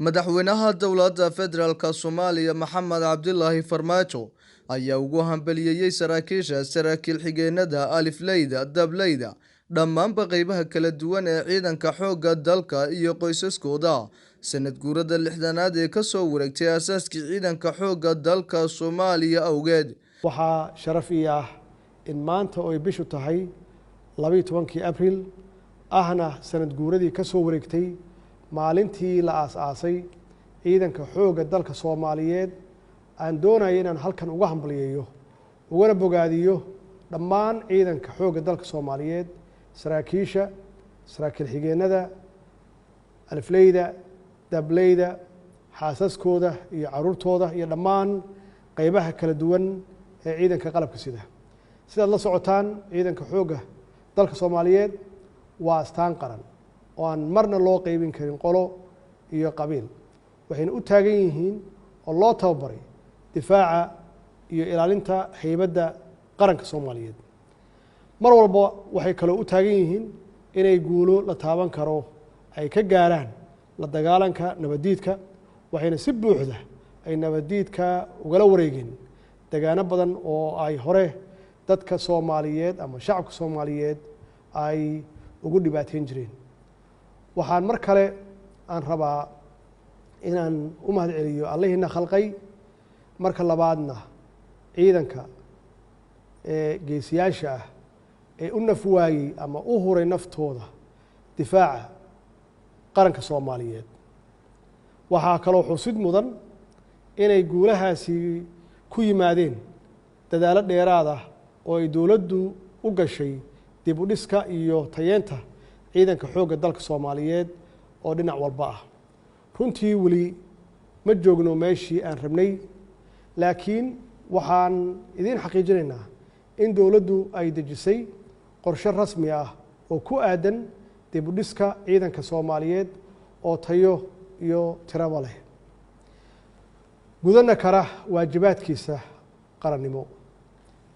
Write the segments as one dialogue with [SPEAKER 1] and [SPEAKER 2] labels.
[SPEAKER 1] Madaxweynaha Dowladda Federaalka Soomaaliya Maxamed Cabdilaahi Farmaajo ayaa ugu hambaliyeeyay saraakiisha, saraakiil xigeenada, alifleyda, dableyda, dhammaanba qeybaha kala duwan ee ciidanka xoogga dalka iyo qoysaskooda sanad guurada 60aad ee kasoo wareegtay aasaaskii ciidanka xoogga dalka Soomaaliya awgeed.
[SPEAKER 2] Waxaa sharaf ii ah in maanta oo ay bishu tahay 12-kii Abril, ahna sanad guuradii ka soo wareegtay maalintii la aas-aasay ciidanka xoogga dalka Soomaaliyeed, aan doonaya inaan halkan uga hambaliyeeyo ugana bogaadiyo dhammaan ciidanka xoogga dalka Soomaaliyeed, saraakiisha, saraakiil xigeenada, alifleyda, dableyda, xaasaskooda iyo caruurtooda iyo dhammaan qeybaha kala duwan ee ciidanka qalabka sida. Sidaad la socotaan, ciidanka xoogga dalka Soomaaliyeed waa astaan qaran oo aan marna loo qeybin karin qolo iyo qabiil, waxayna u taagan yihiin oo loo tababaray difaaca iyo ilaalinta heybadda qaranka Soomaaliyeed. Mar walba waxay kaloo u taagan yihiin inay guulo la taaban karo ay ka gaaraan la dagaalanka nabaddiidka, waxayna si buuxda ay nabaddiidka ugala wareegeen degaano badan oo ay hore dadka Soomaaliyeed ama shacabka Soomaaliyeed ay ugu dhibaateyn jireen. Waxaan mar kale aan rabaa inaan u mahad celiyo Allihiina khalqay, marka labaadna ciidanka ee geesiyaasha ah ee u naf waayey ama u huray naftooda difaaca qaranka Soomaaliyeed. Waxaa kaloo xusid mudan inay guulahaasi ku yimaadeen dadaalo dheeraad ah oo ay dowladdu u gashay dib u dhiska iyo tayeenta ciidanka xoogga dalka Soomaaliyeed oo dhinac walba ah. Runtii weli ma joogno meeshii aan rabnay, laakiin waxaan idiin xaqiijinaynaa in dowladdu ay dejisay qorshe rasmi ah oo ku aadan dib u dhiska ciidanka Soomaaliyeed oo tayo iyo tiraba leh, gudana kara waajibaadkiisa qarannimo.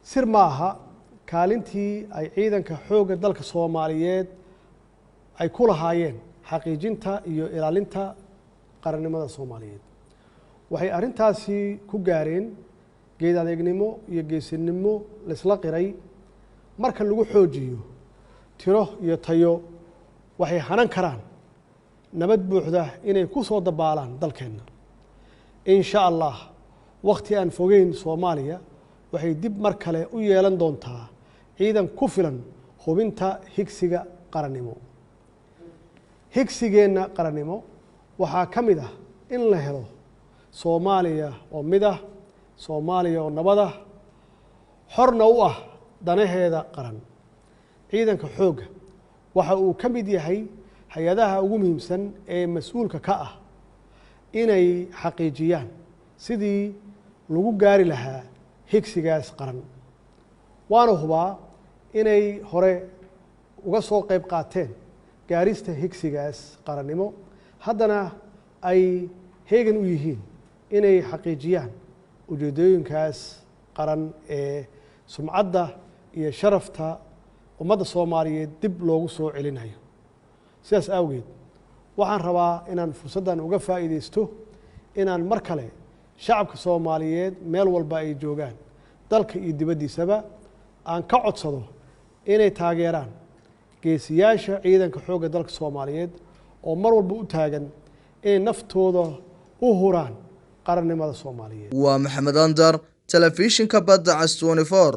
[SPEAKER 2] Sir ma aha kaalintii ay ciidanka xoogga dalka Soomaaliyeed ay ku lahaayeen xaqiijinta iyo ilaalinta qarannimada Soomaaliyeed. Waxay arrintaasi ku gaareen geed adeegnimo iyo geesinimo laisla qiray. Marka lagu xoojiyo tiro iyo tayo, waxay hanan karaan nabad buuxda inay ku soo dabaalaan dalkeenna, insha Allah. Wakhti aan fogeyn Soomaaliya waxay dib mar kale u yeelan doontaa ciidan ku filan hubinta higsiga qarannimo. Higsigeenna qarannimo waxaa ka mid ah in la helo Soomaaliya oo mid ah, Soomaaliya oo nabad ah, xorna u ah danaheeda qaran. Ciidanka xoogga waxa uu ka mid yahay hay-adaha ugu muhiimsan ee mas-uulka ka ah inay xaqiijiyaan sidii lagu gaari lahaa higsigaas qaran, waana hubaa inay hore uga soo qayb qaateen gaarista higsigaas qarannimo, haddana ay heegan u yihiin inay xaqiijiyaan ujeedooyinkaas qaran ee sumcadda iyo sharafta ummadda Soomaaliyeed dib loogu soo celinayo. Sidaas awgeed waxaan rabaa inaan fursaddan uga faa'iidaysto inaan mar kale shacabka Soomaaliyeed meel walba ay joogaan, dalka iyo dibaddiisaba, aan ka codsado inay taageeraan geesiyaasha ciidanka xoogga dalka Soomaaliyeed oo mar walba u taagan inay naftooda u huraan qarannimada Soomaaliyeed.
[SPEAKER 1] Waa Maxamed Andar, telefishinka Badda Cas 24.